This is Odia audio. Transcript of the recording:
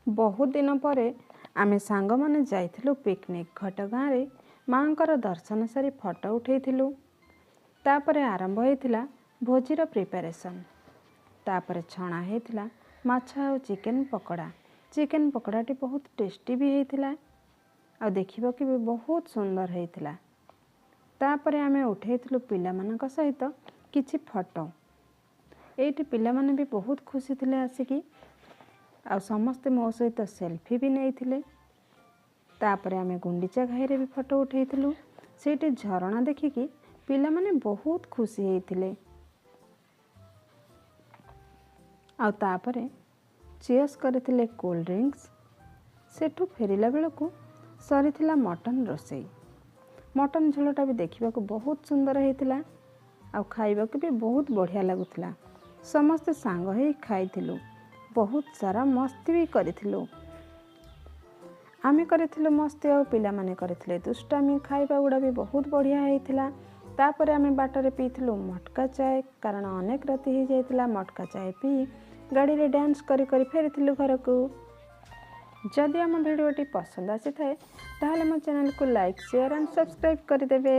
ବହୁତ ଦିନ ପରେ ଆମେ ସାଙ୍ଗମାନେ ଯାଇଥିଲୁ ପିକନିକ୍। ଘଟଗାଁରେ ମାଆଙ୍କର ଦର୍ଶନ ସାରି ଫଟୋ ଉଠେଇଥିଲୁ। ତାପରେ ଆରମ୍ଭ ହେଇଥିଲା ଭୋଜିର ପ୍ରିପାରେସନ୍। ତାପରେ ଛଣା ହେଇଥିଲା ମାଛ ଆଉ ଚିକେନ୍ ପକୋଡ଼ା। ଚିକେନ୍ ପକୋଡ଼ାଟି ବହୁତ ଟେଷ୍ଟି ବି ହେଇଥିଲା ଆଉ ଦେଖିବାକୁ ବି ବହୁତ ସୁନ୍ଦର ହେଇଥିଲା। ତାପରେ ଆମେ ଉଠେଇଥିଲୁ ପିଲାମାନଙ୍କ ସହିତ କିଛି ଫଟୋ। ଏଇଠି ପିଲାମାନେ ବି ବହୁତ ଖୁସି ଥିଲେ ଆସିକି, ଆଉ ସମସ୍ତେ ମୋ ସହିତ ସେଲଫି ବି ନେଇଥିଲେ। ତାପରେ ଆମେ ଗୁଣ୍ଡିଚା ଘାଇରେ ବି ଫଟୋ ଉଠେଇଥିଲୁ। ସେଇଠି ଝରଣା ଦେଖିକି ପିଲାମାନେ ବହୁତ ଖୁସି ହେଇଥିଲେ। ଆଉ ତାପରେ ଚିୟର୍ସ କରିଥିଲେ କୋଲ୍ଡ ଡ୍ରିଙ୍କସ୍। ସେଠୁ ଫେରିଲା ବେଳକୁ ସରିଥିଲା ମଟନ୍ ରୋଷେଇ। ମଟନ୍ ଝୋଳଟା ବି ଦେଖିବାକୁ ବହୁତ ସୁନ୍ଦର ହେଇଥିଲା ଆଉ ଖାଇବାକୁ ବି ବହୁତ ବଢ଼ିଆ ଲାଗୁଥିଲା। ସମସ୍ତେ ସାଙ୍ଗ ହେଇ ଖାଇଥିଲୁ, ବହୁତ ସାରା ମସ୍ତି ବି କରିଥିଲୁ। ଆମେ କରିଥିଲୁ ମସ୍ତି ଆଉ ପିଲାମାନେ କରିଥିଲେ ଦୁଷ୍ଟାମି। ଖାଇବା ଗୁଡ଼ା ବି ବହୁତ ବଢ଼ିଆ ହେଇଥିଲା। ତାପରେ ଆମେ ବାଟରେ ପିଇଥିଲୁ ମଟକା ଚାଏ, କାରଣ ଅନେକ ରାତି ହେଇଯାଇଥିଲା। ମଟକା ଚାଏ ପିଇ ଗାଡ଼ିରେ ଡ୍ୟାନ୍ସ କରି କରି ଫେରିଥିଲୁ ଘରକୁ। ଯଦି ଆମ ଭିଡ଼ିଓଟି ପସନ୍ଦ ଆସିଥାଏ, ତାହେଲେ ମୋ ଚ୍ୟାନେଲକୁ ଲାଇକ୍, ସେୟାର ଆଣ୍ଡ ସବସ୍କ୍ରାଇବ୍ କରିଦେବେ।